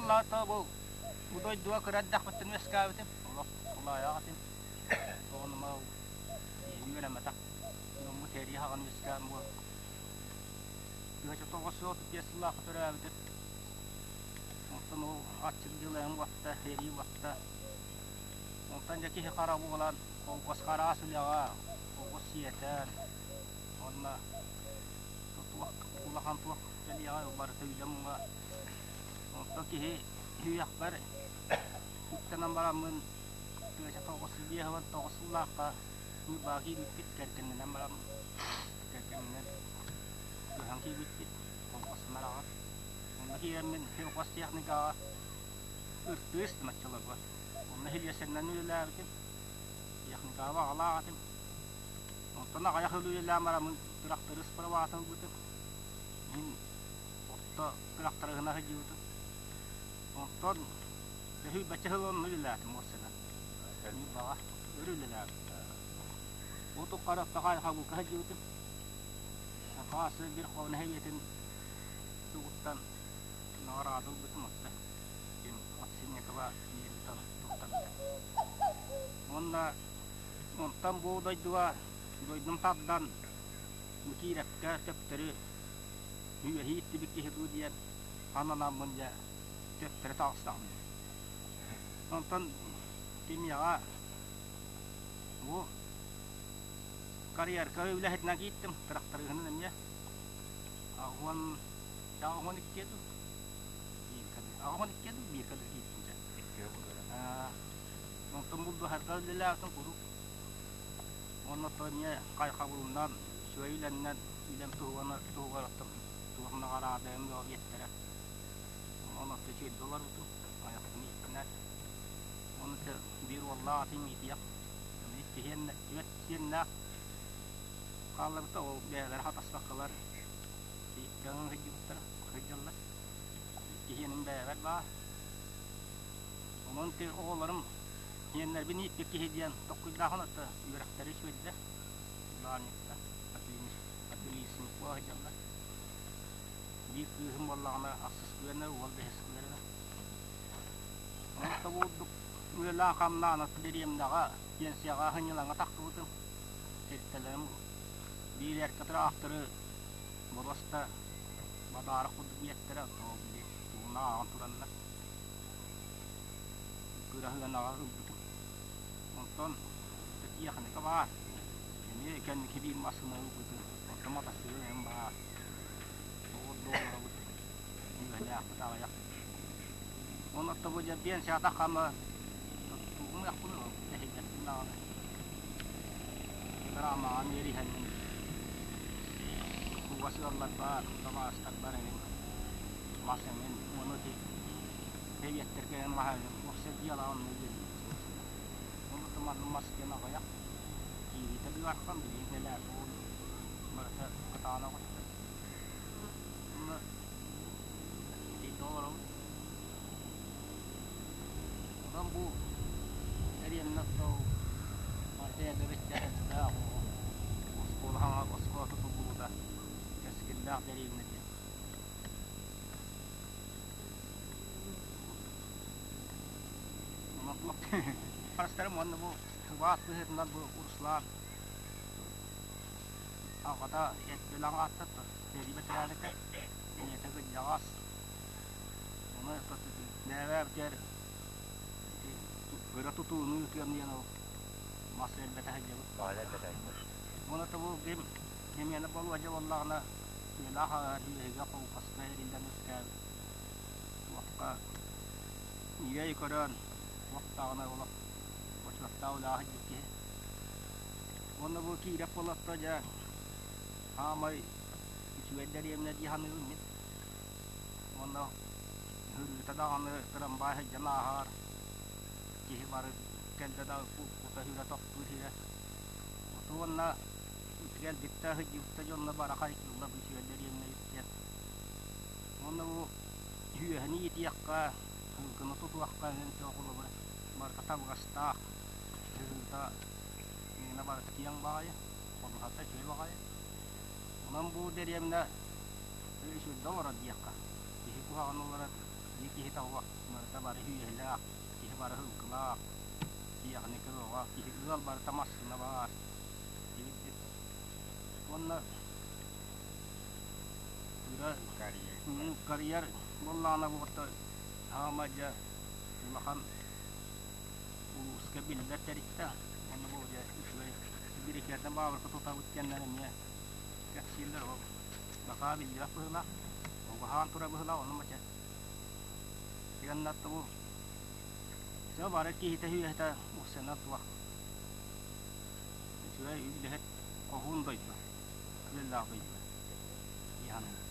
буоллаҕа бу бу дойдуга кыра эрдэхпиттэн үөскээбитим. Олох тулаайах этим. Оҕонума үөрэммэтэх. Дьоммут сэрии хаҕан үөскээн бу 1935 сыллаахха төрөөбүтүм. Онтон ол аччык дьыл эҥин уотта, сэрии уотта. Онтон дьэ киһи хара буолан, холкуос араас үлэҕэ оҕус сиэтэн, уонна туох улахан туох кэлиэҕэ барыта үлэ муҥа. Онтон киһи үһүйэхпэр үктэнэн бараммын 1959 сыллаахха Ньурбаҕа киирбиппит, кэргэннэнэн баран кэргэнинэн көһөн киирбиппит, холкуос Мараҕа. Онно киирэммин холкуос техникаҕа ыртыыс оччолорго. Онно хилиэсэринэн үлэлээбитим, техникаҕа баҕалаах этим. Онтон аҕыйах ыл үлэлээн бараммын тырахтарыыс праватын ылбытым. Мин орто тырахтарыһына сылдьыбытым. Онтон сүүрбэччэ сыл онно үлэлээтим уопсайынан. Ньурбаҕа өр үлэлээбит. Бу тухары Сахай Хабылка сылдьыбытым. Сахаас биир нэһилиэтин тугуттан наҕараада ылбытым отто. Ким Овсянникова биэрбитин туттарбыта. Уонна онтон бу дойдуга дойдум тардан Киирэпкэ төптөрү үөһии иттибит киһи дуу диэн ананаммын дьэ төптөрү таҕыстаҕым. Онтон Кимиэҕэ бу карьерка үлэһитинэн киирдим, тырахтарыыһынан эмиэ. 82 дуу, 82 дуу, бииргэ дуу киирдим дьэ. Онтон булдуһарга үлэлээбитим куруук. Уонна оттон эмиэ хайҕабылынан, үчүгэй үлэннэн үлэм туһугар оттон туох наҕараадайым биэттэрэ. Онон отто үчүгэйдик олорбутум, айахпын ииттинэр. Уонна биир уоллаах атын иитиэх, икки түөрт сиэннээх хаалларбыта, ол бэйэлэрэ хатаспаккалар икки сылдьыбыттара, сылдьаллар. Икки сиэним бэйэбэр баар. Онон ти оҕолорум сиэннэрбин ииппит киһи диэн толкуйдаахын отто үөрэхтэри үчүгэйдэр. Ударниктар, отличник буола сылдьаллар. Биир кыыһым буоллаҕына ахсыс күөнэ, уол бэһис күөнэ. Онон курдук үлэлээн-хамнаан дэриэбинэҕэ, пенсияҕа сынньалаҥҥа тахсыбытым. Тэрилтэлэрим биир эркэ тыраахтары боруоста бадаарах курдук биэртэрэ, били тугунан ааҕан тураннар кыраһыанаҕа ылбытым. Онтон тиэхиньикэ баар. Эмиэ кэнники биир массыына ылбытым. Онтон матасыыкыл эҥин баар. Оҕолорбут үөһэлээхпит аҕыйах. Уонна оттон дьэ биэнсийэҕэ хама тугум эһэйдэттим даҕаны. Драмаҕа биэриһэммин кугас ыалларбар, табаарыстарбар эҥин мас эҥин уонна ити эбиэттэргэ эҥин маһа эҥин уопсай дьыалаҕа онно үлэлиибит. Уонна манна мас диэн аҕыйах киириитэ быархан билигин кэлээт ол барыта кытаанах өттө. Онно итиннэ олоробут. Онон бу дэриэбинэ оттоо барыта эдэр оскуола хаҥа оскуола тутуллубута кэскиллээх дэриэбинэ диэн. Онон туох Харыстарым уонна бу сыбаат быһыытынан бу Руслан аҕата Эрбэлэҕэ ааттатта. Сэрии бэтэрээнэтэ, ийэтэ кырдьаҕас. Ону бэйэбитигэр кыра тутууну ыытыам диэн ол мас элбэтэ сылдьабыт. Баҕа элбэтэ сылдьар. Уонна тобу ким кимиэнэ Болуодьа буоллаҕына тыалаах аҕа үөһүгэ холкуоска эриллэн үөскээбит туохха ньирэй көрөн туох даҕаны олох бочуоттаах үлэҕэ сылдьыбыт киһи. Уонна бу киирэх буоллахха дьэ Саамай үчүгэй дэриэбинэ дии саныыбын мин. Уонна ыһыырыыта даҕаны тырамбаай сылдьан ааһар, киһи бары кэллэ да кута-сүрэ тохтуур сирэ. Уонна кэлбит да сылдьыбыт да дьонно бары хайгыыллар бу үчүгэй дэриэбинэ эбит диэн. Уонна бу үөһэни иитиэххэ, сылгыны тутуохха эҥин холобура барыта табыгастаах, сыһыыта миэнэ барыта киэҥ баҕайы. Ходуһата үчүгэй баҕайы. Онон бу дэриэбинэ үчүгэйдик олорор диэххэ. Киһи куһаҕан олорор. Биир киһитэ суох, барыта бары үөһэлээх, киһи бары сылгылаах, тиэхиникэ бөҕө, киһи ыал барыта массыына баар. Уонна карьер буоллаҕына буолта хаама дьэ улахан улууска биллэр тэрилтэ. Уонна бу дьэ үчүгэй бирикээрдэн баабырка тутабыт диэннэр эмиэ кэпсииллэр ол бакаа биллибэт быһыылаах, угаһаан турар быһыылаах, ону мача Тыаннатта бу Дьэ бары киһитэ үөһэтэ усена туох үчүгэй үлэһит хоһуун дойду, күөллээх дойду дии саныыбын.